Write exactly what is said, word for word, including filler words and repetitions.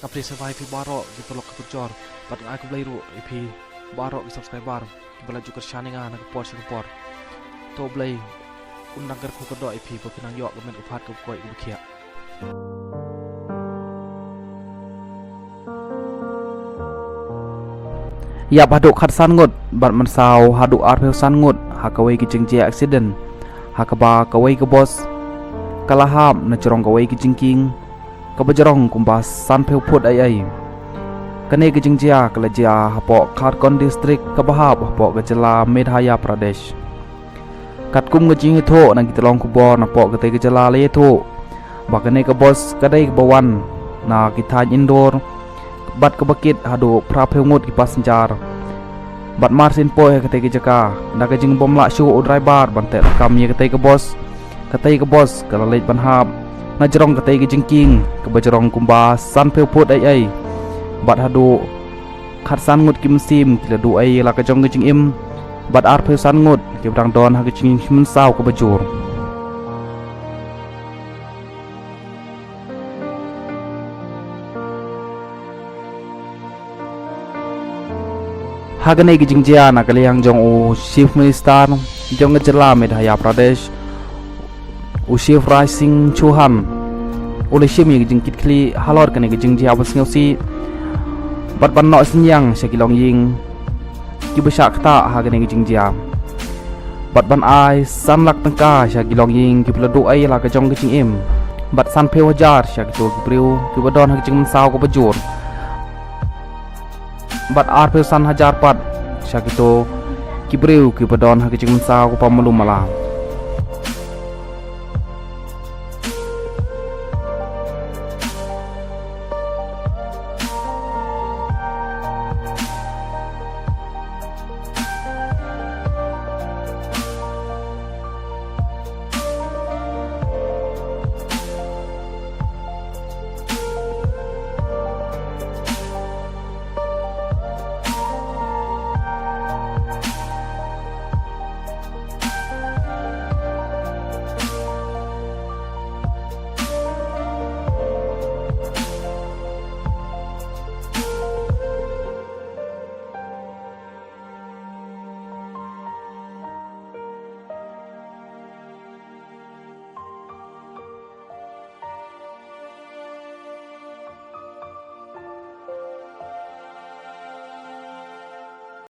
Ka phi sngewbha ïa phi baroh ki paralok ki parajor bad nga ai khublei ruh ïa phi baroh ki subscriber kiba la ju kyrshan ïa nga na ka por sha ka por. To Blei un nang kyrkhu kyrdoh ïa phi ba phin nang ïoh ka met ka phad kaba koit kaba khiah. Ïap haduh khatsan ngut bad mynsaw haduh arphew san ngut ha kawei ka jingjia accident ha kaba kawei ka bos ka la hap na jrong kawei ka jingkieng kaba jrong kumba sanphew phut ai ai. Kane ka jingjia ka la jia hapoh Khargone District kaba hap hapoh ka jylla Madhya Pradesh. Katkum ka jingïathuh na ki tyllong khubor napoh katei ka jylla la ïathuh ba kane ka bos ka dei kaba wan na ki thaiñ Indore bad kaba kit haduh phraphew ngut ki passenger. Bad mar syn poi ha katei ka jaka, da ka jingbym lah shuh u driver ban teh kam ïa katei ka bos, katei ka bos ka la leit ban hap na jrong katei ka jingkieng kaba jrong kumba sanphew phut ai ai. Bad haduh khatsan ngut ki mynsiem ki la duh ei ïa la ka jong ka jingim bad arphew san ngut kiba dang don ha ka jingmynsaw kaba jur. Ha kane ka jingjia na ka liang jong u Chief Minister jong ka jylla Madhya Pradesh, u Shivraj Singh Chouhan, u la shim ïa ka jingkitkhlieh halor kane ka jingjia ba sngewsih bad ban noh synñiang sha ki longïing kiba shah ktah ha kane ka jingjia bad ban ai san lak tyngka sha ki longïing kiba la duh ei ïa la ka jong ka jingim bad sanphew hajar sha kito ki briew kiba don ha ka jingmynsaw kaba jur bad arphew san hajar pat sha kito ki briew kiba don ha ka jingmynsaw kaba malu mala.